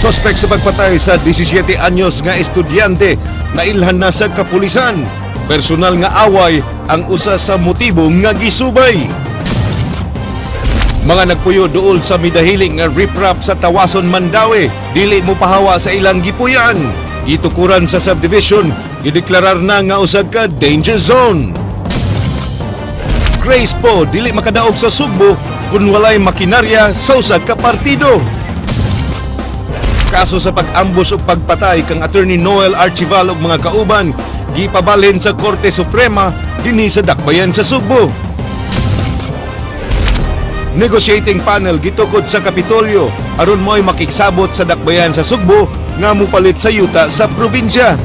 Suspect sa pagpatay sa 17 anyos nga estudyante nailhan na sa kapulisan. Personal nga away ang usa sa motibo nga gisubay. Mga nagpuyo duol sa midahiling nga riprap sa Tawason, Mandaue, dili mo pahawa sa ilang gipuyan. Gitukuran sa subdivision, gideklarar na nga usag ka danger zone. Grace Poe dili makadaog sa Sugbo kung walay makinarya sa usa ka partido. Kaso sa pag-ambush ug pagpatay kang Attorney Noel Archival ug mga kauban gipabalhin sa Korte Suprema dinhi sa Dakbayan sa Sugbo. Negotiating panel gitukod sa Kapitolyo aron mo'y makigsabot sa Dakbayan sa Sugbo nga mopalit sa yuta sa probinsya.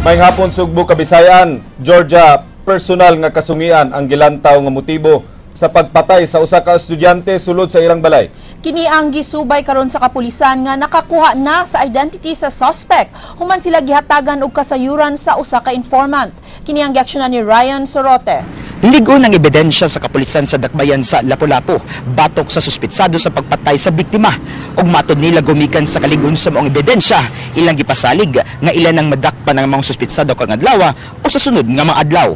Maayong hapon Sugbo, Kabisayan. Georgia, personal nga kasungian ang gilantaw nga motibo sa pagpatay sa usa ka estudyante sulod sa ilang balay. Kini ang gisubay karon sa kapulisan nga nakakuha na sa identity sa suspect human sila gihatagan og kasayuran sa usa ka informant. Kini ang giaksyonan ni Ryan Sorote. Ligon ang ebidensya sa kapulisan sa Dakbayan sa Lapu-Lapu batok sa suspitsado sa pagpatay sa biktima. Ug matod nila gumikan sa kaligon sa maong ebidensya, ilang gipasalig nga ilan ang madakpan ang mga suspitsado karong adlaw o sa sunod nga mga adlaw.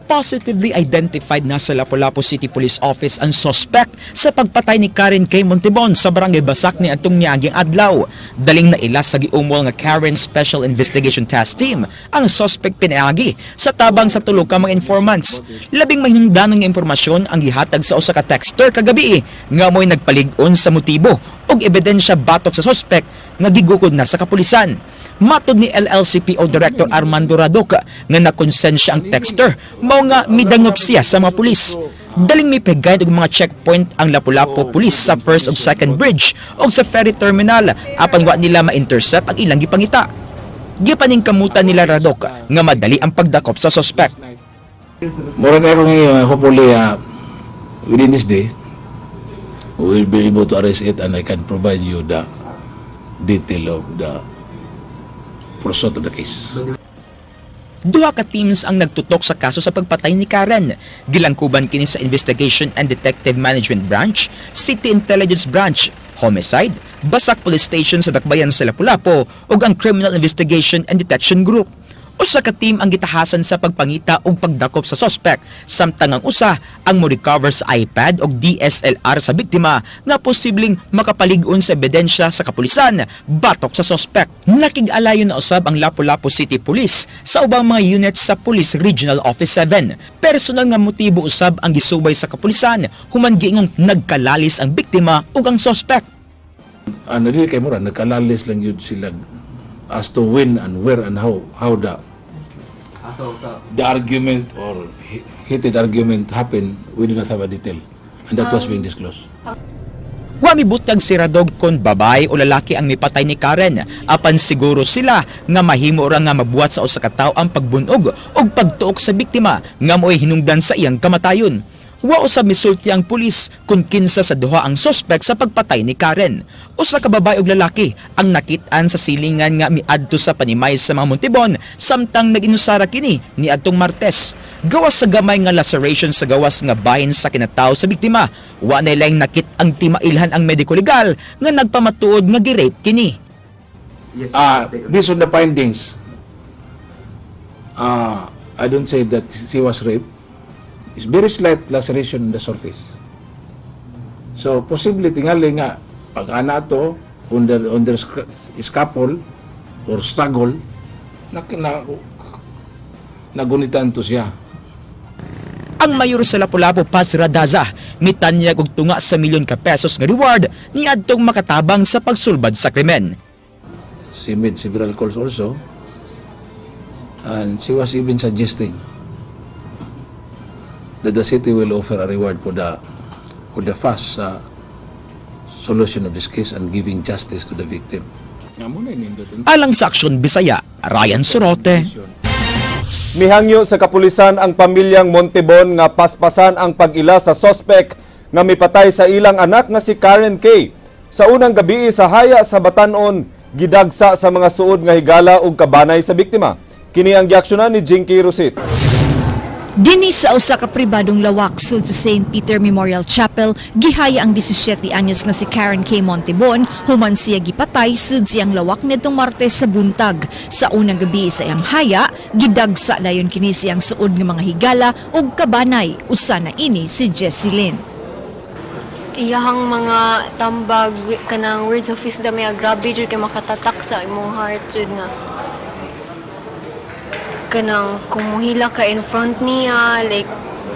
Positively identified na sa Lapu-Lapu City Police Office ang suspect sa pagpatay ni Karen K. Montebon sa Barangay Basak ni atong niaging adlaw. Daling naila sa giumol nga Karen Special Investigation Task Team ang suspect pinaagi sa tabang sa tulo ka mga informants. Labing mahinungdanon nga impormasyon ang gihatag sa usa ka texter kagabi nga mo'y nagpalig-on sa motibo ug ebidensya batok sa suspect nga gigukod na sa kapulisan. Matod ni LLCPO Director Armando Radoc nga nakonsensya ang texter, mao nga midangop siya sa mga pulis. Daling mipegay og mga checkpoint ang Lapu-Lapu Police sa first ug second bridge ug sa ferry terminal apan wa nila ma-intercept ang ilang gipangita. Gipaningkamutan nila Radoc nga madali ang pagdakop sa suspect. Mura na ako ngayon, hopefully within this day we will be able to arrest it and I can provide you the detail of the pursuit of the case. Duha ka teams ang nagtutok sa kaso sa pagpatay ni Karen. Gilangkuban kini sa Investigation and Detective Management Branch, City Intelligence Branch, Homicide, Basak Police Station sa Dakbayan sa Lapu-Lapu ug ang Criminal Investigation and Detection Group. Usa ka team ang gitahasan sa pagpangita ug pagdakop sa suspect, samtang ang usa ang mo-recover sa iPad ug DSLR sa biktima nga posibleng makapalig-on sa ebidensya sa kapulisan batok sa suspect. Nakig-alayon na usab ang Lapu-Lapu City Police sa ubang mga units sa Police Regional Office 7. Personal nga motibo usab ang gisubay sa kapulisan human giingong nagkalalis ang biktima ug ang suspect. Ano dili kay mura nagkalalis lang yun sila as to when and where and how the argument or heated argument happened, we do not have a detail, and that was being disclosed. Wa mibutag si Radog kon babae o lalaki ang mipatay ni Karen, apan siguro sila nga mahimo ra nga mabuhat sa usa ka tawo ang pagbunog og pagtuok sa biktima nga mo'y hinungdan sa iyang kamatayon. Wa usab misulti ang pulis kung kinsa sa duha ang suspect sa pagpatay ni Karen. Usa ka babae ug lalaki ang nakit-an sa silingan nga miadto sa panimay sa mga Montebon samtang nag-inusara kini niadtong Martes. Gawas sa gamay nga laceration sa gawas nga bahin sa kinatawo sa biktima, wa na ilang nakit ang timailhan ang mediko legal nga nagpamatuod nga gi-rape kini. Based on the findings, I don't say that she was raped. It's very slight laceration on the surface. So, possibly, tingali nga, pag ana to, under scaffold or struggle, nagunitan to siya. Ang mayor sa Lapu-Lapu, Paz Radaza, mitanyag og tunga sa milyon ka pesos nga reward niadtong makatabang sa pagsulbad sa krimen. She made several calls also, and she was even suggesting that the city will offer a reward for the fast solution of this case and giving justice to the victim. Alang sa Aksyon Bisaya, Ryan Sorote. Mihangyo sa kapulisan ang pamilyang Montebon nga paspasan ang pag-ila sa suspect nga mipatay sa ilang anak nga si Karen K. Sa unang gabi sa haya sa Batanon, gidagsa sa mga suod nga higala ug kabanay sa biktima. Kini ang giaksyonan ni Jinky Rosit. Dinhi sa usa ka pribadong lawak sud sa St. Peter Memorial Chapel, gihaya ang 17 anyos nga si Karen K. Montebon human siya gipatay sud siyang lawak nitong Martes sa buntag. Sa unang gabi sa iyang haya, gidagsa dayon kini siyang suod nga mga higala ug kabanay. Usa na ini si Jessie. Iyahang mga tambag kanang words of wisdom ya, grabe jud kay makatatak sa imong heart jud nga kanang kung muhila ka in front niya, like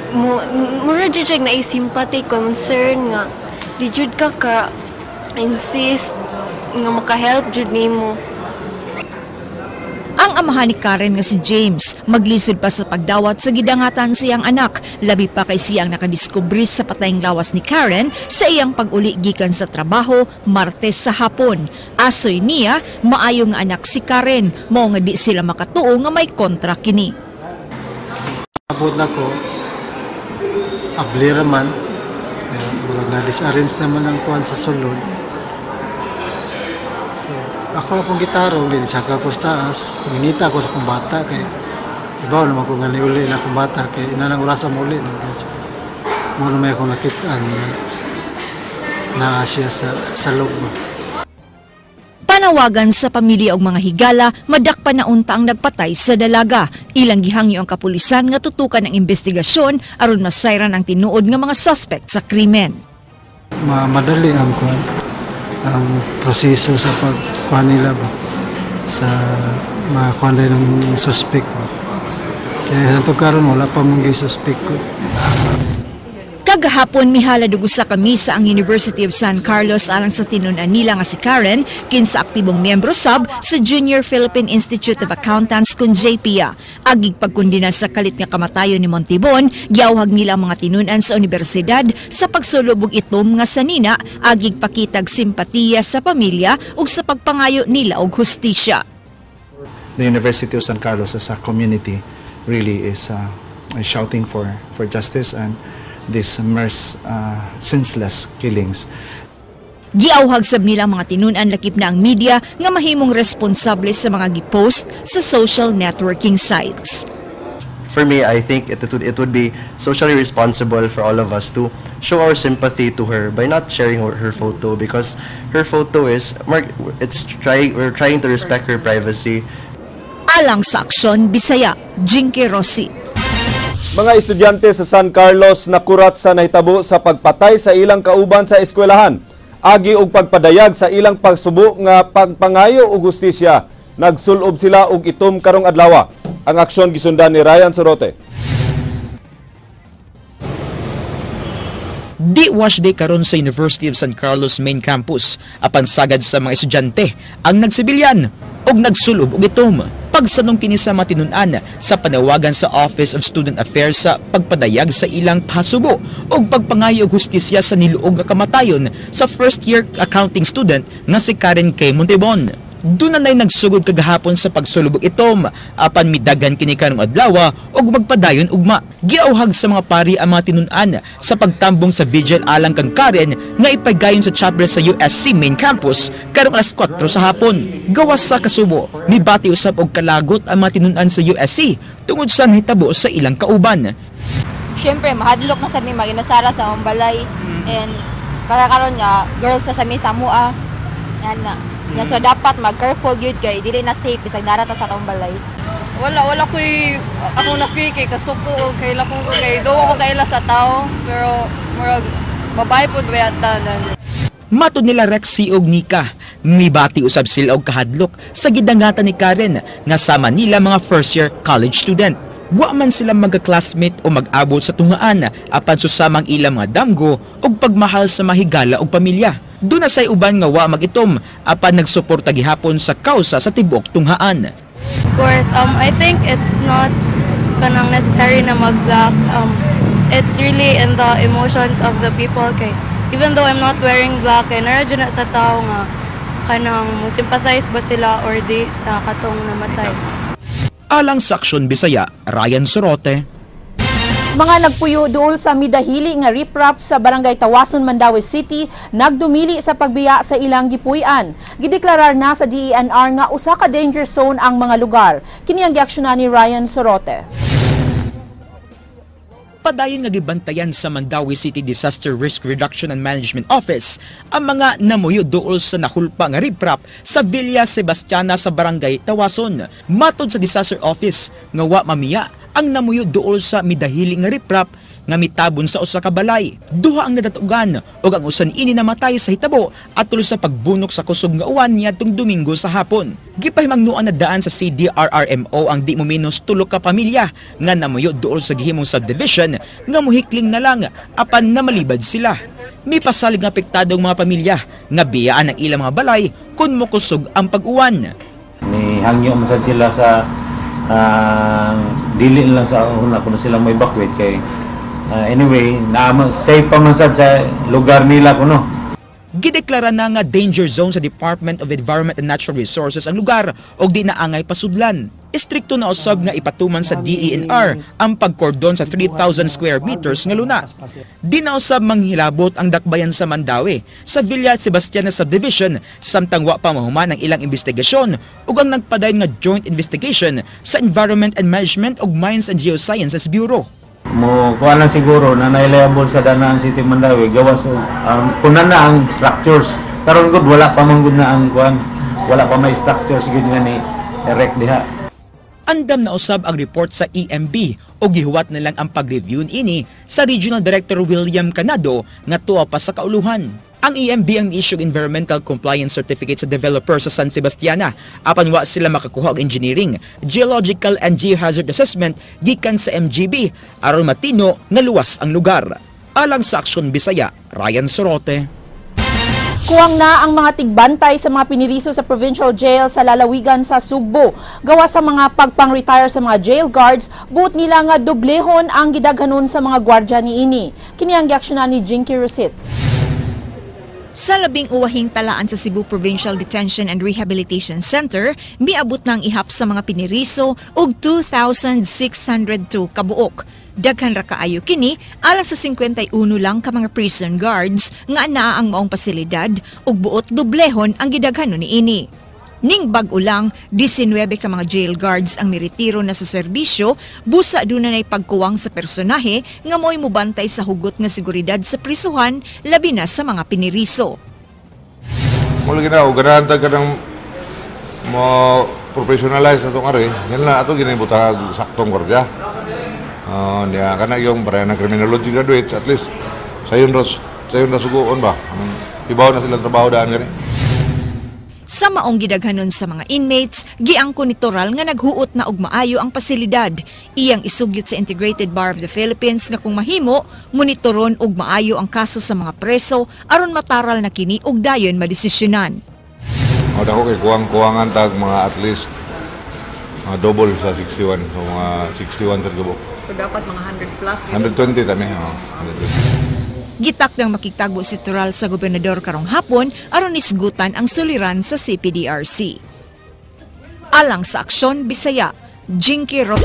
mo mura jud siya na sympathy, concern nga di jud ka ka insist nga maka-help jud nimo. Ang amahan ni Karen nga si James, maglisod pa sa pagdawat sa gidangatan siyang anak, labi pa kay siyang nakadiskubre sa patayng lawas ni Karen sa iyang pag-uli gikan sa trabaho Martes sa hapon. Asoy niya, maayo nga anak si Karen, mao nga di sila makatuo nga may kontra kini. Abot na ko, abli raman, eh, murag na disarrange naman ang kuan sa sulod. So, ako na pong gitaro, saka ko sa taas, ngita ko sa kong bata, kay ibaw naman ko nga niuli na akong bata, kay ina nang orasa muli. Mo na may akong nakitaan nga naa siya sa loob. Panawagan sa pamilya og mga higala, madakpan na unta ang nagpatay sa dalaga. Ilang gihangyo ang kapulisan nga tutukan ang investigasyon aron masayran ang tinuod nga mga suspect sa krimen. Madali ang kuan, ang proseso sa pagkuhan nila ba, sa makakuha nila ng suspect ba. Kaya sa karon wala pa mong suspect ko. Kagahapon mihalad og usa ka misa ang University of San Carlos alang sa tinun-an nila nga si Karen, kinsa aktibong miyembro sab sa Junior Philippine Institute of Accountants kun JPIA. Agig pagkundina sa kalit nga kamatayon ni Montibon, giawhag nila ang mga tinun-an sa universidad sa pagsulob og itom nga sanina, agig pakitag simpatiya sa pamilya ug sa pagpangayo nila og hustisya. The University of San Carlos as a community really is shouting for justice and these senseless killings. Giawhag sab nila ang mga tinun-an lakip na ang media nga mahimong responsable sa mga gipost sa social networking sites. For me, I think it would be socially responsible for all of us to show our sympathy to her by not sharing her photo, because her photo is mark it's trying we're trying to respect her privacy. Alang sa Aksyon Bisaya, Jinky Rossi. Mga estudyante sa San Carlos nakurat sa nahitabo sa pagpatay sa ilang kauban sa eskwelahan. Agi og pagpadayag sa ilang pagsubo nga pagpangayo og hustisya, nagsulob sila og itom karong adlaw. Ang aksyon gisundan ni Ryan Sorote. Di wash day karon sa University of San Carlos main campus, apan sagad sa mga estudyante ang nagsibilyan og nagsulob og itom. Pagsanong kini sa matinun-an sa panawagan sa Office of Student Affairs sa pagpadayag sa ilang pasubo og pagpangayo og hustisya sa niluog nga kamatayon sa first year accounting student nga si Karen K. Montebon. Doon na nagsugod kagahapon sa pagsulob og itom, apan midagan kini karong adlaw og magpadayon ugma. Giawhag sa mga pari ang mga tinun-an sa pagtambong sa vigil alang kang Karen nga ipagayon sa chapel sa USC main campus karong alas 4 sa hapon. Gawas sa kasubo, mibati usab og kalagot ang mga tinun-an sa USC tungod sa nahitabo sa ilang kauban. Siyempre, mahadlok na sa mi maginasara sa among balay. And para karon nga girls sa mi samua. Yan na. Ya, so dapat mag-careful gyud kay dili na safe bisag narata sa atong balay. Wala ko'y ako na feel kay kasuko o kay lakong ko kay do ako kaila sa tao, pero murag babae pud ba tanan. Matod nila Rexy og Nika, mibati usab sila og kahadlok sa gidangatan ni Karen nga sama nila mga first year college student. Wa man sila magka-classmate o mag-abot sa tungaan apan susamang ilang mga damgo og pagmahal sa mahigala og pamilya. Doon na say uban nga wa magitom apan nagsuporta gihapon sa kausa sa tibuok tunghaan. Of course, I think it's not kanang necessary na mag-black. It's really in the emotions of the people. Kay even though I'm not wearing black, kay nara na sa tao nga kanang mo sympathize ba sila or di sa katong namatay. Alang sa Aksyon Bisaya, Ryan Sorote. Mga nagpuyo duol sa midahili nga riprap sa Barangay Tawason, Mandaue City nagdumili sa pagbiya sa ilang gipuy-an. Gideklarar na sa DENR nga usa ka danger zone ang mga lugar. Kini ang giaksyonan ni Ryan Sorote. Padayon nga gibantayan sa Mandaue City Disaster Risk Reduction and Management Office ang mga namuyo duol sa nahulpa nga riprap sa Villa Sebastiana sa Barangay Tawason. Matod sa Disaster Office nga wa mamiya ang namuyo duol sa midahili nga riprap nga mitabon sa usa ka balay. Duha ang nadatugan ug ang usan ini namatay sa hitabo atol sa pagbunok sa kusog nga uwan niadtong Domingo sa hapon. Gipahimangnoan na daan sa CDRRMO ang di mo menos 3 ka pamilya nga namuyo duol sa gihimong subdivision nga muhikling na lang apan namalibad sila. Mipasalig nga apektadong mga pamilya nga biyaan ang ilang mga balay kun mokusog ang pag-uwan. Ni hangyo man sad sila sa dili lang sa una kuno sila mo evacuate kay anyway naama safe pa man sad sa lugar nila kuno. Gideklara na nga danger zone sa Department of Environment and Natural Resources ang lugar og di na angay pasudlan. Estrikto na usab nga ipatuman sa DENR ang pagkordon sa 3,000 square meters nga luna. Di na usab manghilabot ang dakbayan sa Mandaue sa Villa Sebastiana Subdivision samtang wa pa mahuman ang ilang investigasyon ug ang nagpadayon nga joint investigation sa Environment and Management ug Mines and Geosciences Bureau. Mo kuha lang siguro na nailiable sa Danaan City Mandaue gawas og kunan na ang structures karon gud wala pa man gud na ang kuan, wala pa may structures gud nga ni erect diha. Andam na usab ang report sa EMB o gihuwat na lang ang pag-review ini sa Regional Director William Canado nga tuwa pa sa kauluhan. Ang EMB ang issue environmental compliance certificate sa developer sa San Sebastiana apan wa sila makakuha og engineering, geological and geohazard assessment gikan sa MGB aron matino nga luwas ang lugar. Alang sa Aksyon Bisaya, Ryan Sorote. Kuwang na ang mga tigbantay sa mga piniriso sa provincial jail sa lalawigan sa Sugbo. Gawa sa mga pagpang-retire sa mga jail guards, buot nila nga doblehon ang gidaghanon sa mga gwardya niini. Kini ang giaksyonan ni Jinky Rosit. Sa 10 uwahing talaan sa Cebu Provincial Detention and Rehabilitation Center, miabot ng ihap sa mga piniriso og 2,602 kabuok. Daghan ra kaayo kini alang sa 51 lang ka mga prison guards nga anaa ang maong pasilidad ug buot doblehon ang gidaghanon niini. Ning bag-o lang, 19 ka mga jail guards ang miretiro na sa serbisyo, busa duna nay pagkuwang sa personahe nga mo'y mubantay sa hugot nga seguridad sa prisuhan, labi na sa mga piniriso. Mula gina, o ganahan ta ka ng mo professionalize na itong ari, yan lang ato ginibutang saktong gwardiya. Niya kana yung para ng criminology graduates, at least sayon ra suguon ba. Ibaw na silang trabaho daan gani. Sa maong gidaghanon sa mga inmates, giangko ni Toral nga naghuot na og maayo ang pasilidad. Iyang isugyot sa Integrated Bar of the Philippines nga kung mahimo, monitoron og maayo ang kaso sa mga preso aron mataral na kini og dayon madesisyonan. O dako kay kuwang-kuwangan tag mga at least double sa 61, so mga 61 sa gabok. So dapat mga 100 plus. 120 tami, oh, 120. Gitakdang makitagbo si Toral sa gobernador karong hapon aron isgutan ang suliran sa CPDRC. Alang sa Aksyon Bisaya, Jinky Ro.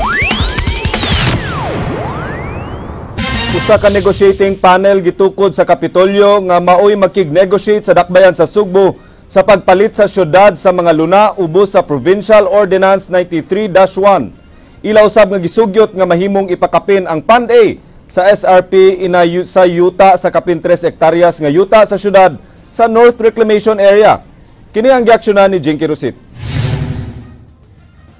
Usa ka negotiating panel gitukod sa Kapitolyo nga maoy makig-negotiate sa dakbayan sa Sugbo sa pagpalit sa syudad sa mga luna ubos sa Provincial Ordinance 93-1. Ila usab nga gisugyot nga mahimong ipakapin ang Fund A sa SRP ina sa yuta sa kapin 3 hektaryas nga yuta sa syudad sa North Reclamation Area. Kini ang giaksyonan ni Jinky Rosit.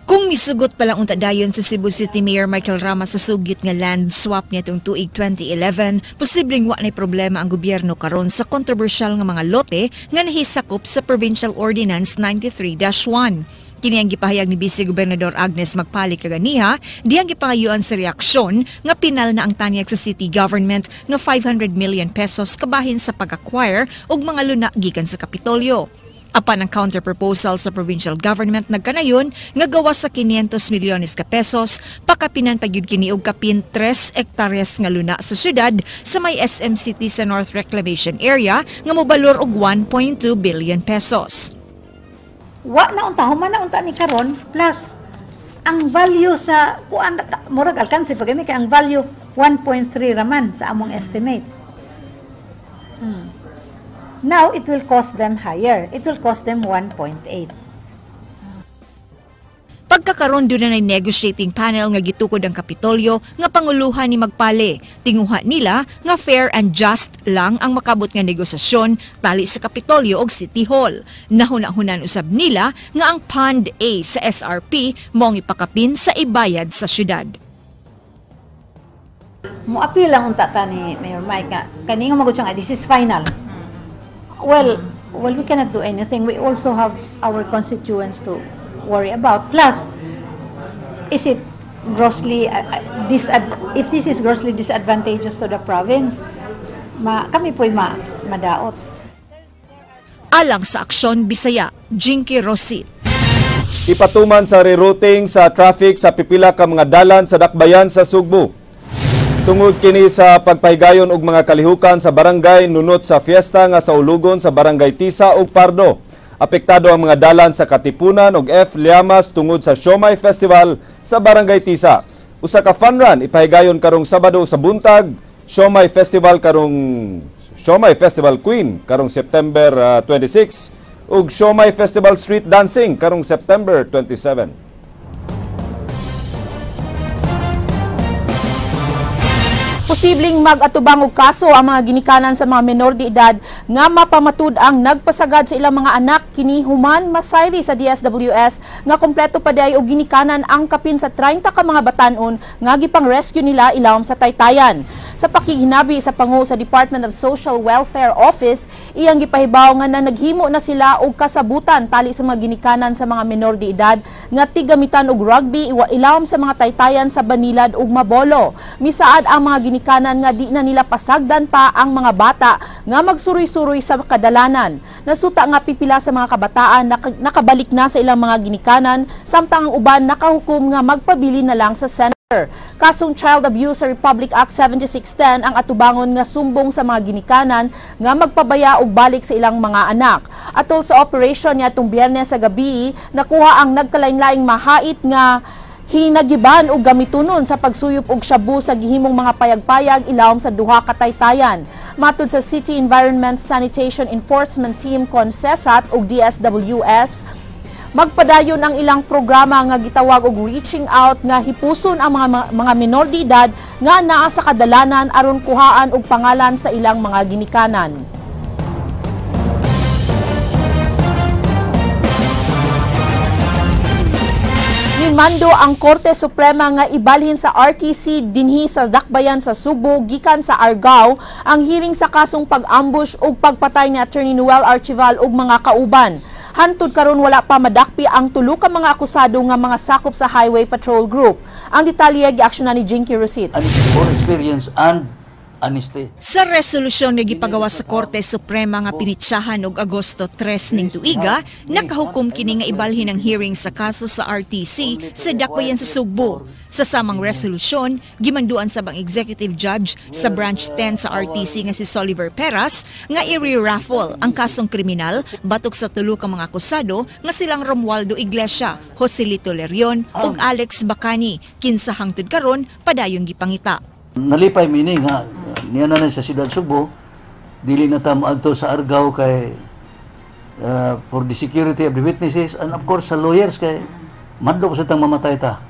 Kung misugot pa lang unta dayon sa Cebu City Mayor Michael Rama sa sugyot nga land swap niadtong tuig 2011, posibleng wa nay problema ang gobyerno karon sa kontrobersyal nga mga lote nga nahisakop sa Provincial Ordinance 93-1. Kini ang gipahayag ni Vice Gobernador Agnes Magpali kaganiha, diyang gipangayuan sa reaksyon nga pinal na ang tanyag sa city government nga 500 million pesos kabahin sa pag-acquire og mga luna gikan sa Kapitolyo. Apan ang counter-proposal sa provincial government nagkanayon nga gawa sa 500 milyones ka pesos, pakapinan pa gyud kini og kapin 3 hektaryas nga luna sa syudad sa may SM City sa North Reclamation Area nga mobalor og 1.2 billion pesos. Wa na unta, human na unta ni karon, plus ang value sa kuan murag alkanse pa gani kay ang value 1.3 raman sa among estimate. Now, it will cost them higher. It will cost them 1.8. Pagkakaron duna nay negotiating panel nga gitukod ang Kapitolyo nga panguluhan ni Magpale. Tinguha nila nga fair and just lang ang makabot nga negosasyon tali sa Kapitolyo og City Hall. Nahuna-hunan usab nila nga ang Pond A sa SRP mao ang ipakapin sa ibayad sa syudad. Mo-appeal lang unta ta ni Mayor Mike nga kaninga magud siya nga this is final. Well, we cannot do anything. We also have our constituents to worry about. Plus, is it grossly if this is grossly disadvantageous to the province, kami po'y madaot. Alang sa Aksyon Bisaya, Jinky Rosit. Ipatuman sa rerouting sa traffic sa pipila ka mga dalan sa dakbayan sa Sugbo. Tungod kini sa pagpahigayon og mga kalihukan sa barangay nunot sa fiesta nga sa ulugon sa barangay Tisa ug Pardo. Apektado ang mga dalan sa Katipunan ug F. Llamas tungod sa Siomai Festival sa barangay Tisa. Usa ka fun run ipahigayon karong Sabado sa buntag, Siomai Festival karong Siomai Festival Queen karong September 26 ug Siomai Festival Street Dancing karong September 27. Posibleng mag-atubang og kaso ang mga ginikanan sa mga menor de edad nga mapamatud ang nagpasagad sa ilang mga anak kini human masayri sa DSWS nga kompleto pa diay og ginikanan ang kapin sa 30 ka mga batan-on nga gipang-rescue nila ilawom sa Taytayan. Sa pakighinabi sa pangu sa Department of Social Welfare Office, iyang gipahibaw nga na naghimo na sila og kasabutan tali sa mga ginikanan sa mga menor de edad nga tigamitan og rugby ilawom sa mga Taytayan sa Banilad ug Mabolo. Misaad ang mga ginikanan nga di na nila pasagdan pa ang mga bata nga magsuroy-suroy sa kadalanan. Nasuta nga pipila sa mga kabataan nakabalik na sa ilang mga ginikanan, samtang ang uban nakahukom nga magpabili na lang sa center. Kasong child abuse sa Republic Act 7610 ang atubangon nga sumbong sa mga ginikanan nga magpabaya og balik sa ilang mga anak. Atol sa operation niadtong Biyernes sa gabi, nakuha ang nagkalain-laing mahait nga hinagiban og gamitunon sa pagsuyop og shabu sa gihimong mga payag-payag ilawom sa duha ka taytayan. Matud sa City Environment Sanitation Enforcement Team kon CESAT og DSWS, magpadayon ang ilang programa nga gitawag og Reaching Out nga hipuson ang mga minor de edad nga naa sa kadalanan aron kuhaan og pangalan sa ilang mga ginikanan. Mando ang Korte Suprema nga ibalhin sa RTC dinhi sa Dakbayan sa Sugbo gikan sa Argao ang hearing sa kasong pag-ambush ug pagpatay ni Attorney Noel Archival ug mga kauban. Hantud karon wala pa madakpi ang tulo ka mga akusado nga mga sakop sa Highway Patrol Group. Ang detalye giaksyonan ni Jinky Rosit. For experience and honesty. Sa resolusyon nga gipagawa sa Korte Suprema nga pinitsahan og Agosto 3 ning tuiga, nakahukom kini nga ibalhin ang hearing sa kaso sa RTC sa Dakbayan sa Sugbo. Sa samang resolusyon, gimanduan sa bang executive judge sa Branch 10 sa RTC nga si Soliver Peras nga i-raffle ang kasong kriminal batok sa tulo ka mga akusado nga silang Romualdo Iglesia, Joselito Lerion ug Alex Bacani, kinsa hangtod karon padayong gipangita. Nalipay mini nga niya na sa siyudad Sugbo, dili na ta moadto sa Argao kay for the security of the witnesses and of course sa lawyers kay madlok sa tang mamatay ta.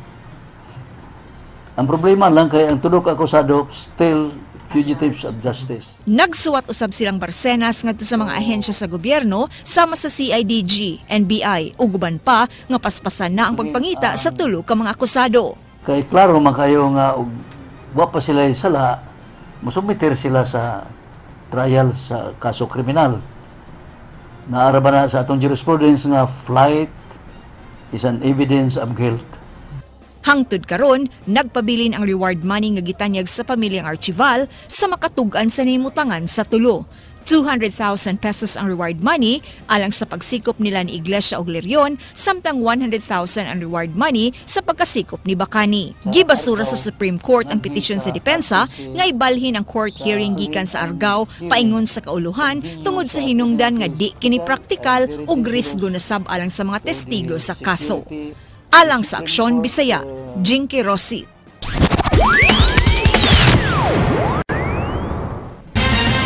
Ang problema lang kay ang tulo ka akusado still fugitives of justice. Nagsuwat usab silang Barcenas ngadto sa mga ahensya sa gobyerno sama sa CIDG, NBI ug uban pa nga paspasan na ang pagpangita sa tulo ka mga akusado. Kay klaro man kayo nga og wa pa sila sala, musumiter sila sa trial sa kaso kriminal. Naara ba na sa atong jurisprudence nga flight is an evidence of guilt. Hangtod karon, nagpabilin ang reward money nga gitanyag sa pamilyang Archival sa makatug-an sa nimutangan sa tulo. 200,000 pesos ang reward money alang sa pagsikop nila ni Iglesia og Lerion, samtang 100,000 ang reward money sa pagkasikop ni Bacani. Gibasura sa Supreme Court ang petisyon sa depensa nga ibalhin ang court hearing gikan sa Argao paingon sa kauluhan tungod sa hinungdan nga di kini praktikal ug risgo na sab alang sa mga testigo sa kaso. Alang sa Aksyon Bisaya, Jinky Rosit.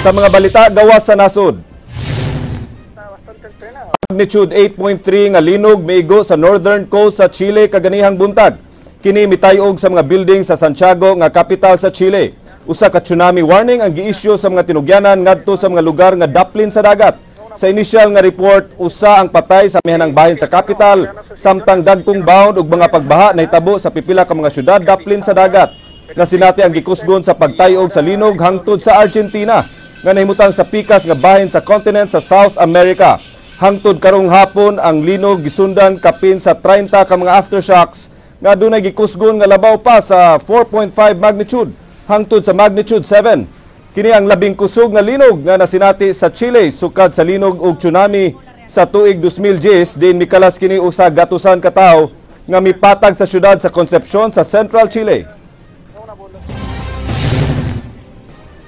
Sa mga balita gawas sa nasod. Magnitude 8.3 nga linog miigo sa northern coast sa Chile kaganihang buntag. Kini mitayog sa mga building sa Santiago nga capital sa Chile. Usa ka tsunami warning ang giisyu sa mga tinugyanan ngadto sa mga lugar nga daplin sa dagat. Sa initial nga report, usa ang patay sa amihanang bahin sa capital, samtang dagkong bawon ug mga pagbaha nahitabo sa pipila ka mga syudad daplin sa dagat. Nasinati ang gikusgon sa pagtayog sa linog hangtod sa Argentina nga nahimutang sa pikas nga bahin sa continent sa South America. Hangtod karong hapon ang linog gisundan kapin sa 30 ka mga aftershocks nga adunay gikusgon nga labaw pa sa 4.5 magnitude hangtod sa magnitude 7. Kini ang labing kusog nga linog nga nasinati sa Chile sukad sa linog ug tsunami sa tuig 2010 din mikalas kini usa gatusan ka tawo nga mipatag sa syudad sa Concepcion sa Central Chile.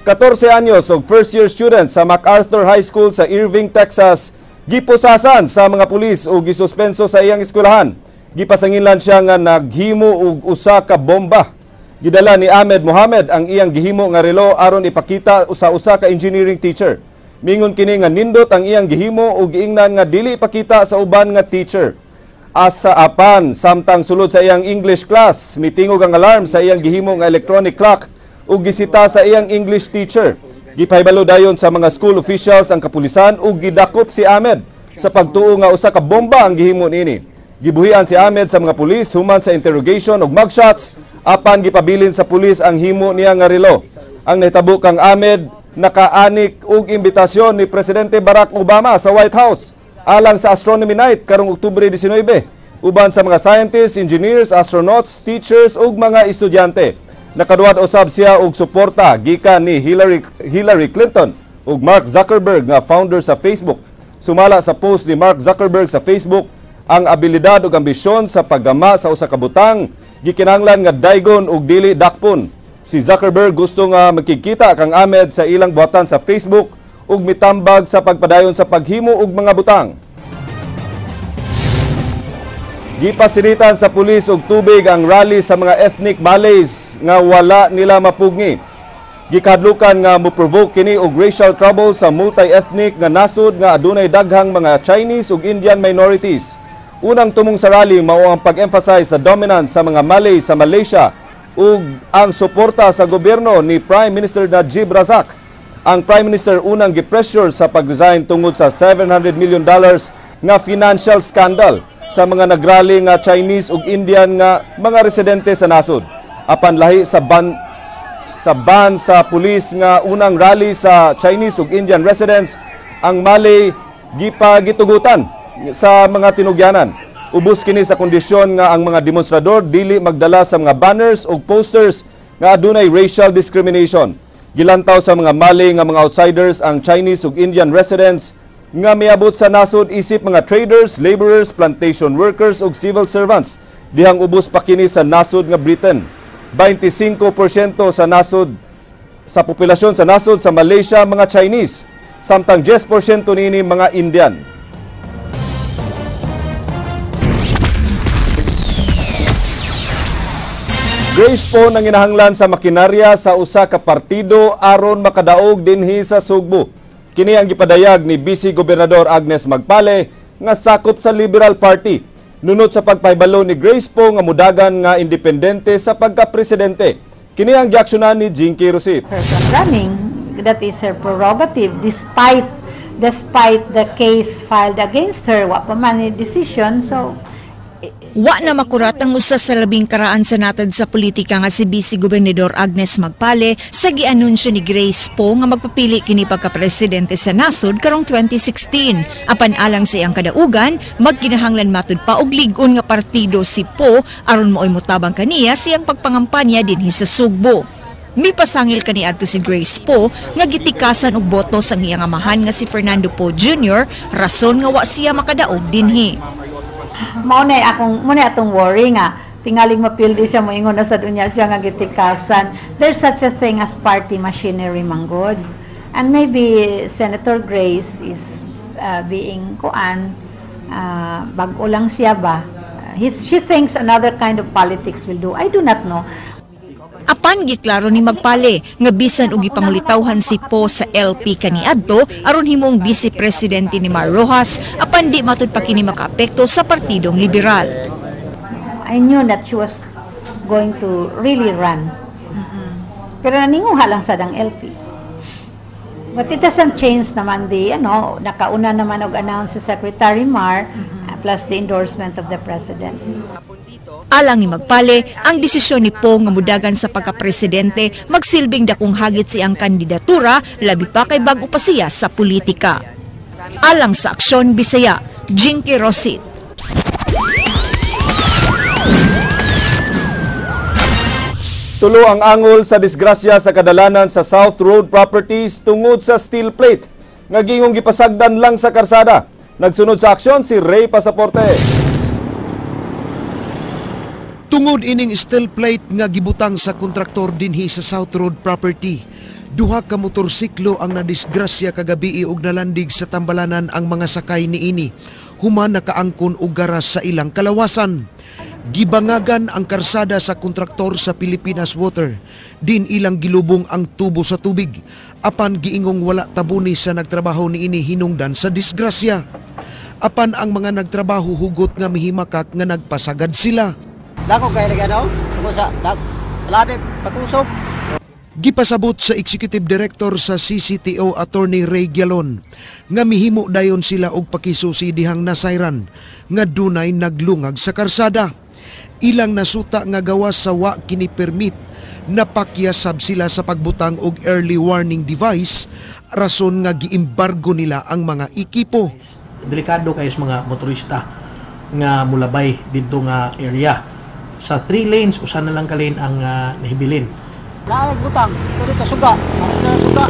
14 anyos og first year student sa MacArthur High School sa Irving, Texas, gipusasan sa mga pulis ug gisuspenso sa iyang eskwelahan. Gipasanginlan siya nga naghimo og usa ka bomba. Gidala ni Ahmed Mohamed ang iyang gihimo nga relo aron ipakita sa usa ka engineering teacher. Mingon kini nga nindot ang iyang gihimo ug giingnan nga dili ipakita sa uban nga teacher. Asa apan samtang sulod sa iyang English class, mitingog ang alarm sa iyang gihimo nga electronic clock ug gisita sa iyang English teacher. Gipahibalo dayon sa mga school officials ang kapulisan ug gidakop si Ahmed sa pagtuo nga usa ka bomba ang gihimo niini. Gibuhian si Ahmed sa mga pulis human sa interrogation ug mugshots apan gipabilin sa pulis ang himo niya nga relo. Ang nahitabo kang Ahmed nakaanik og imbitasyon ni Presidente Barack Obama sa White House alang sa Astronomy Night karong Oktubre 19 uban sa mga scientists, engineers, astronauts, teachers ug mga estudyante. Nakaduhat usab siya og suporta gikan ni Hillary Clinton ug Mark Zuckerberg nga founder sa Facebook. Sumala sa post ni Mark Zuckerberg sa Facebook, ang abilidad ug ambisyon sa paggama sa usa ka butang gikinahanglan nga daygon ug dili dakpon. Si Zuckerberg gusto nga makikita kang Ahmed sa ilang buhatan sa Facebook ug mitambag sa pagpadayon sa paghimo og mga butang. Gipasilitan sa pulis og tubig ang rally sa mga ethnic Malays nga wala nila mapugngi. Gikadlukan nga mo-provoke kini og racial trouble sa multi-ethnic nga nasod nga adunay daghang mga Chinese ug Indian minorities. Unang tumong sa rally mao ang pag-emphasize sa dominance sa mga Malay sa Malaysia ug ang suporta sa gobyerno ni Prime Minister Najib Razak. Ang Prime Minister unang gi-pressure sa pag-resign tungod sa $700 million nga financial scandal sa mga nagrally nga Chinese ug Indian nga mga residente sa nasod. Apan lahi sa ban sa pulis nga unang rally sa Chinese ug Indian residents, ang Malay gipagitugutan sa mga tinugyanan. Ubos kini sa kondisyon nga ang mga demonstrador dili magdala sa mga banners ug posters nga adunay racial discrimination. Gilantaw sa mga Malay nga mga outsiders ang Chinese ug Indian residents nga miabot sa nasod isip mga traders, laborers, plantation workers ug civil servants. Dihang ubos pa kini sa nasod nga Britain. 25% sa nasod sa populasyon sa nasod sa Malaysia mga Chinese, samtang 10% niini mga Indian. Grace po nanginahanglan sa makinarya sa usa ka partido aron makadaog dinhi sa Sugbo. Kini ang gipadayag ni Vice Gobernador Agnes Magpale nga sakop sa Liberal Party. Nunot sa pagpahibalo ni Grace po nga mudagan nga independente sa pagka-presidente. Kini ang giaksyonan ni Jinky Rosit. Running, that is her prerogative despite the case filed against her, wa pa man ni decision, so wa na makurat ang usa sa labing karaan sa natad sa politika nga si Vice Gobernador Agnes Magpale sa gianunsyo ni Grace Poe nga magpapili kini pagka-presidente sa nasod karong 2016. Apan alang sa iyang kadaugan, magkinahanglan matud pa og lig-on nga partido si Poe aron maoy motabang kaniya siyang pagpangampanya dinhi sa Sugbo. Mipasangil kaniadto si Grace Poe nga gitikasan og boto sa iyang amahan nga si Fernando Poe Jr. rason nga wa siya makadaog dinhi. Mao na akong mo na atong worry nga tingaling mapildi siya moingon na sa dunya siya nga gitikasan. There's such a thing as party machinery manggod. And maybe Senator Grace is being kuan bag-o lang siya ba. She thinks another kind of politics will do. I do not know. Apan Apan giklaro ni Magpale nga bisan og gipangulitawhan si Poe sa LP kaniadto aron himong vice presidente ni Mar Roxas, apan di matud pa kini makaapekto sa Partidong Liberal. I knew that she was going to really run. Pero naninguha lang sa dang LP. But it doesn't change naman the, ano, nakauna naman og announce si Secretary Mar, plus the endorsement of the President. Alang ni Magpale, ang desisyon ni Poe nga mudagan sa pagka-presidente magsilbing dakong hagit siyang kandidatura, labi pa kay bag-o pa siya sa politika. Alang sa Aksyon Bisaya, Jinky Rosit. Tulo ang angol sa disgrasya sa kadalanan sa South Road Properties tungod sa steel plate nga gingong gipasagdan lang sa karsada. Nagsunod sa aksyon si Ray Pasaporte. Tungod ining steel plate nga gibutang sa kontraktor dinhi sa South Road Property, duha ka motorsiklo ang nadisgrasya kagabi og nalandig sa tambalanan ang mga sakay niini. Human nakaangkon og garas sa ilang kalawasan. Gibangagan ang karsada sa kontraktor sa Pilipinas Water. Din ilang gilubong ang tubo sa tubig. Apan giingong wala tabuni sa nagtrabaho niini hinungdan sa disgrasya. Apan ang mga nagtrabaho hugot nga mihimakak nga nagpasagad sila. Dako kay lagano, tungkol sa labi patusob. Gipasabot sa Executive Director sa CCTO Attorney Ray Gialon nga mihimo dayon sila og pakisusi dihang nasayran nga dunay naglungag sa karsada. Ilang nasuta nga gawas sa wa kini permit, napakyasab sila sa pagbutang og early warning device, rason nga giimbargo nila ang mga ekipo. Delikado kayo sa mga motorista nga mulabay didto nga area. Sa 3 lanes, usa na lang ka lane ang nahibilin. Nagbutang, pero ito suga, suga.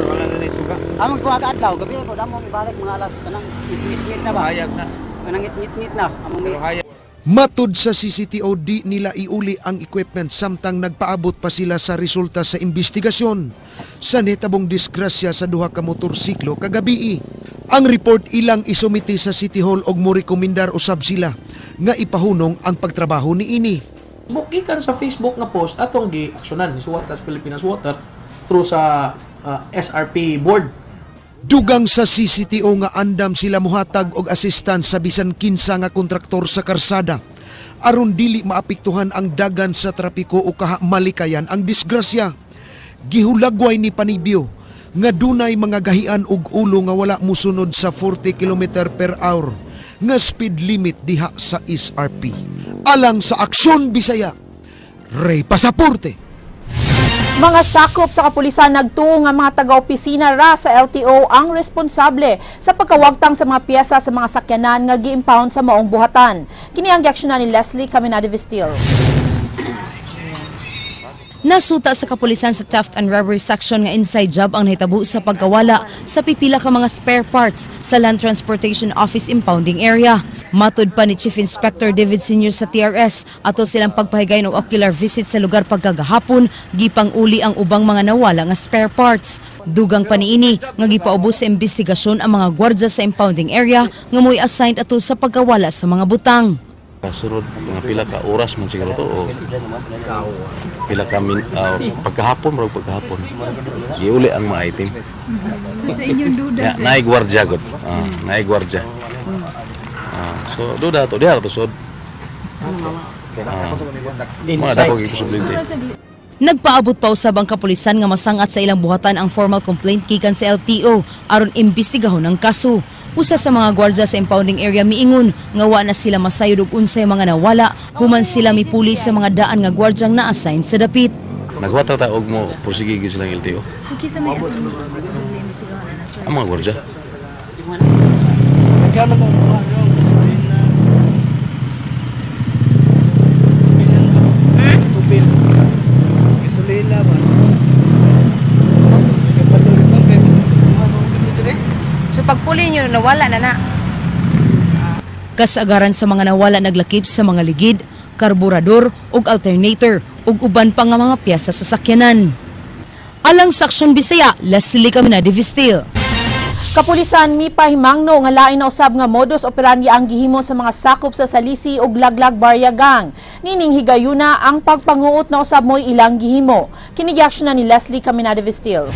Wala na suga. Among kuha ka adlaw, gabi ko damo ibalik mga alas kanang ngit-ngit na ba? Hayag na. Kanang ngit-ngit na. Among Matud sa CCTO, di nila iuli ang equipment samtang nagpaabot pa sila sa resulta sa investigasyon sa netabong disgrasya sa duha ka motorsiklo kagabii. Ang report ilang isumiti sa City Hall og morekomendar usab sila nga ipahunong ang pagtrabaho niini. Bukikan sa Facebook nga post atong gi-aksyonan ni suwat sa Pilipinas Water through sa SRP board. Dugang sa CCTO nga andam sila muhatag og assistance sa bisan kinsa nga kontraktor sa karsada aron dili maapektuhan ang dagan sa trapiko o kaha malikayan ang disgrasya. Gihulagway ni Panibio nga dunay mga gahian og ulo nga wala musunod sa 40 km per hour nga speed limit diha sa SRP. Alang sa Aksyon Bisaya, Ray Pasaporte. Mga sakop sa kapulisan nagtuo nga mga taga-opisina ra sa LTO ang responsable sa pagkawagtang sa mga piyesa sa mga sakyanan nga gi-impound sa maong buhatan. Kini ang giaksyonan ni Leslie Caminada-Vestil. Nasuta sa kapulisan sa Theft and Robbery Section nga inside job ang nahitabo sa pagkawala sa pipila ka mga spare parts sa Land Transportation Office impounding area. Matud pa ni Chief Inspector David Senior sa TRS atol silang pagpahigayon og ocular visit sa lugar pagkagahapon, gipang-uli ang ubang mga nawala nga spare parts. Dugang pa niini nga gipaubos sa investigasyon ang mga gwardiya sa impounding area nga mo'y assigned atol sa pagkawala sa mga butang. Kasunod mga pila ka oras man siguro to o pila ka pagkahapon, murag pagkahapon. Giuli ang mga item. So sa inyong duda, ya, naay gwardiya gud. Naay gwardiya. So duda to diha to sod. Mga dako gyud posibilidad. Nagpaabot pa usab ang kapulisan nga masangat sa ilang buhatan ang formal complaint gikan sa LTO aron imbestigahon ang kaso. Usa sa mga gwardiya sa impounding area miingon nga wa na sila masayod og unsay mga nawala human sila mipuli sa mga daan nga gwardyang na-assign sa dapit. Nagwata ta og mo prosige gyud silang LTO. So kinsa may atong imbestigahon na, sir? Ang mga gwardiya. So pagpuli niyo nawala na na. Kasagaran sa mga nawala naglakip sa mga ligid, karburador ug alternator ug uban pa nga mga piyesa sa sakyanan. Alang sa Aksyon Bisaya, Leslie Caminada-Vestil. Kapulisan mipahimangno nga lain na usab nga modus operandi ang gihimo sa mga sakop sa Salisi ug Laglag Barya Gang. Nining higayuna ang pagpanguot na usab mo'y ilang gihimo. Kini giaksyonan ni Leslie Caminada Vestil.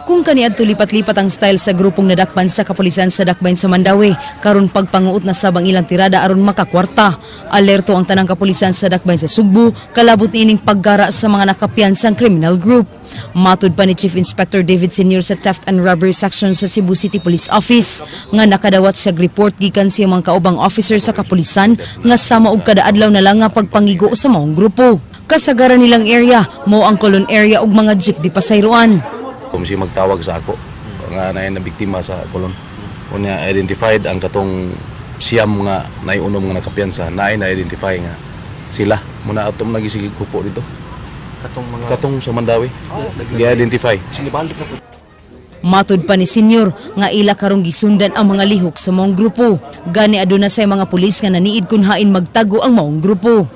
Kung kaniadto lipat-lipat ang style sa grupong nadakpan sa kapulisan sa Dakbayan sa Mandaue, karon pagpanguot na sabang ilang tirada aron makakwarta. Alerto ang tanang kapulisan sa Dakbayan sa Sugbo, kalabot niining paggara sa mga nakapiyansang criminal group. Matud pa ni Chief Inspector David Senior sa Theft and Robbery Section sa Cebu City Police Office nga nakadawat siya report gikan sa mga kaubang officer sa kapulisan nga sama og kada adlaw na lang nga pagpangigo sa maong grupo. Kasagaran nilang area mao ang Colon area ug mga jeep di pasayroan. Kung siya magtawag sa ako nga naay na biktima sa Colon. Unya identified ang katong siyam nga naiunom nga nakapiyansa, naay na-identify nga sila muna atom nagisigig kupo dito. Katong mga katong sa Mandaue. Gi-identify. Sinibalik na po. Matud pa ni Senior nga ila karong gisundan ang mga lihok sa maong grupo. Gani aduna say mga pulis nga naniid kun hain magtago ang maong grupo.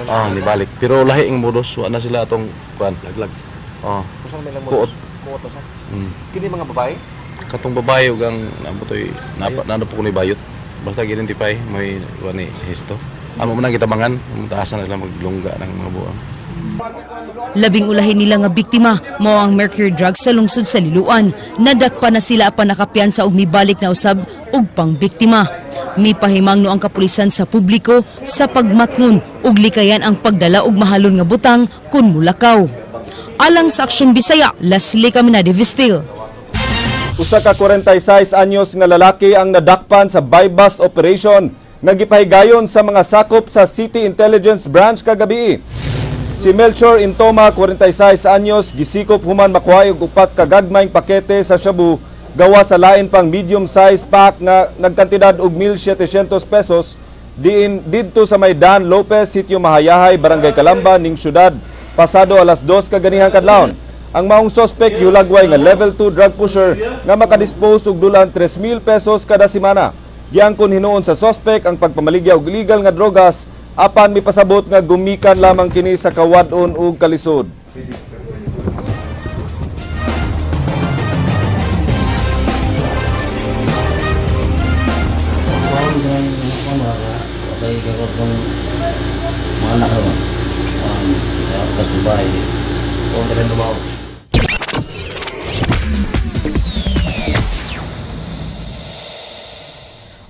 Ah, nibalik. Pero lahi ang modus, wa na sila atong kuan laglag. Oh. Kuot. Kuot na sa. Kini mga babae? Katong babae ug ang nabutoy napa po ni bayot. Basta gi-identify may kuan ni histo. Amo man ang gitabangan, taasan na sila maglungga ng mga buang. Labing ulahin nila nga biktima mao ang Mercury Drugs sa lungsod sa Liloan. Nadakpa na sila apan nakapiyansa og mibalik na usab og pangbiktima. Mipahimangno ang kapulisan sa publiko sa pagmatngon ug likayan ang pagdala og mahalon nga butang kun mulakaw. Alang sa Aksyon Bisaya, Leslie Caminade Vestil. Usa ka 46 anyos nga lalaki ang nadakpan sa buy-bust operation nga gipahigayon sa mga sakop sa City Intelligence Branch kagabi. Si Melchor Intoma, 46 anyos, gisikop human makuha og upat ka gagmayng pakete sa shabu gawa sa lain pang medium size pack nga nagkantidad og 1,700 pesos diin didto sa may Dan Lopez, Sitio Mahayahay, Barangay Calamba, ning syudad, pasado alas 2 kaganihang kadlawon. Ang maong sospek gihulagway nga level 2 drug pusher nga makadispose og dulan 3,000 pesos kada semana. Giangkon hinuon sa sospek ang pagpamaligya og illegal nga drogas apan mipasabot nga gumikan lamang kini sa kawad-on ug kalisod.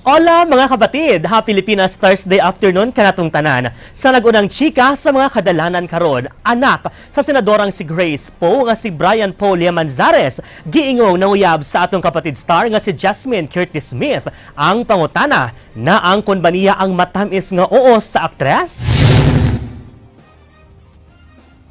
Hola mga kapatid! Happy Pilipinas Thursday afternoon kanatong tanan. Sa nagunang chika sa mga kadalanan karon, anak sa senadorang si Grace Poe nga si Brian Paul Manzares, giingong nanguyab sa atong kapatid star nga si Jasmine Curtis Smith. Ang pangutana na ang konbaniya ang matamis nga oo sa aktres?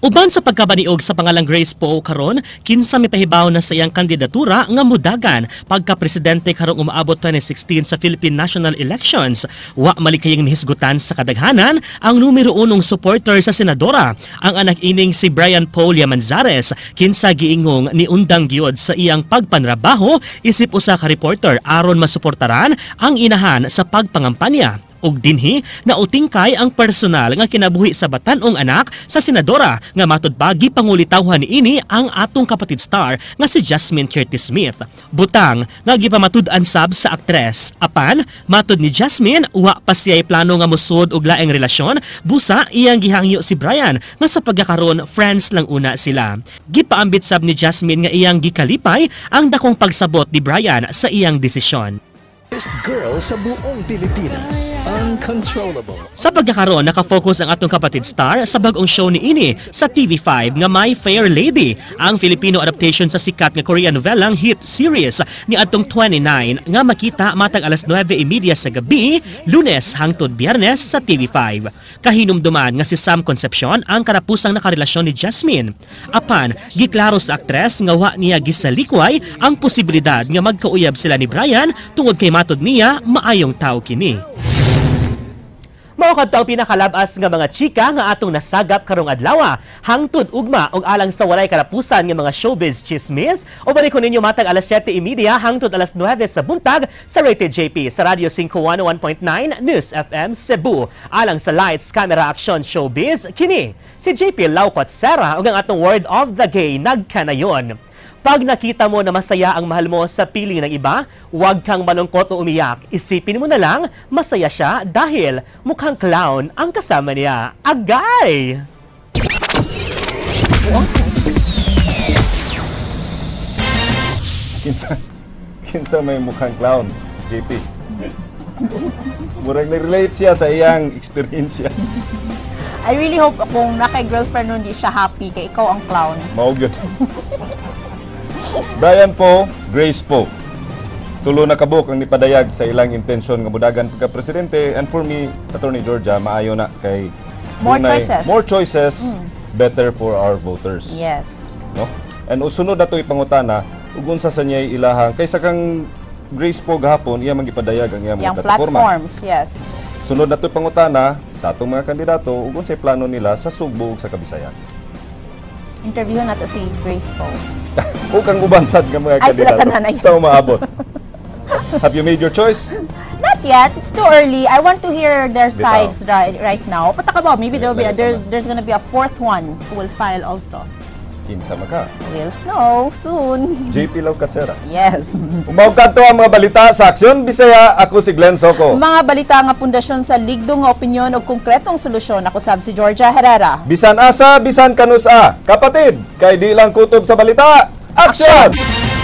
Uban sa pagkabaniog sa pangalang Grace Poe karon, kinsa mipahibaw na sa iyang kandidatura nga mudagan pagka-presidente karong umaabot 2016 sa Philippine National Elections. Wa malikayang mihisgutan sa kadaghanan ang numero unong supporter sa senadora, ang anak ining si Brian Paul Manzares, kinsa giingong niundang gyud sa iyang pagpanrabaho isip usa ka reporter aron masuportaran ang inahan sa pagpangampanya. Ug dinhi nautingkay ang personal nga kinabuhi sa batan-ong anak sa senadora nga matud pa gipangulitawhan niini ang atong kapatid star nga si Jasmine Curtis Smith. Butang nga gipamatud-an sab sa aktres. Apan matud ni Jasmine wa pa siya'y plano nga mosud og laing relasyon, busa iyang gihangyo si Brian nga sa pagkakaron friends lang una sila. Gipaambit sab ni Jasmine nga iyang gikalipay ang dakong pagsabot ni Brian sa iyang desisyon. Girl sa buong Pilipinas. Uncontrollable. Sa pagkakaroon, nakafocus ang atong kapatid star sa bagong show ni ini sa TV5 nga My Fair Lady, ang Filipino adaptation sa sikat nga Korean novelang hit series ni atong 29 nga makita matag alas 9:30 sa gabi, Lunes hangtod Biyernes sa TV5. Kahinumduman nga si Sam Concepcion ang karapusang nakarelasyon ni Jasmine. Apan, giklaro sa aktres nga wa niya gisalikway ang posibilidad nga magkauyab sila ni Brian tungod kay matod niya maayong tao kini. Mao kadto ang pinakalabas nga mga chika nga atong nasagap karong adlaw. Hangtod ugma og alang sa walay karapusan nga mga showbiz chismis. Uban ko ninyo matag alas 7:30 hangtod alas 9 sa buntag sa Rated JP sa Radio 5 101.9 News FM Cebu. Alang sa Lights, Camera, Action, Showbiz, kini si JP Laucot Serra ug ang atong word of the gay nagkanayon. Pag nakita mo na masaya ang mahal mo sa piling ng iba, huwag kang malungkot o umiyak. Isipin mo na lang, masaya siya dahil mukhang clown ang kasama niya. Agay! Kinsa may mukhang clown, JP? Murag nag-relate siya sa iyang experience. I really hope kung naka-girlfriend nun, di siya happy kay ikaw ang clown. Mao gyud. Brian Po, Grace Po. Tulo na kabuk ang nipadayag sa ilang intensyon nga mudagan pagka presidente, and for me, Attorney Georgia, maayo na kay more dunay choices. More choices, better for our voters. Yes. No? And usunod na to ipangutana ug unsa sa niya ilahang kaysa kang Grace Po gahapon iya man gipadayag ang iyang mga Yang plataforma. platforms, yes. Sunod na to ipangutana sa atong mga kandidato ug unsay plano nila sa Sugbo ug sa Kabisayan. Interview nato si Grace Po. O kang uban sad nga mga Ay, sila kandidato tanan, ay. sa umaabot. Have you made your choice? Not yet. It's too early. I want to hear their Bitaw. sides right now. Pataka ba? Maybe there'll be a, Layo pa there, there's gonna be a fourth one who will file also. Kinsa maka? We'll know soon. JP Lau Katsera. Yes. Umaw kadto ang mga balita sa Aksyon Bisaya. Ako si Glenn Soco. Mga balita nga pundasyon sa ligdo nga opinyon o konkretong solusyon. Ako sab si Georgia Herrera. Bisan asa, bisan kanus-a. Kapatid, kay di lang kutob sa balita. Aksyon!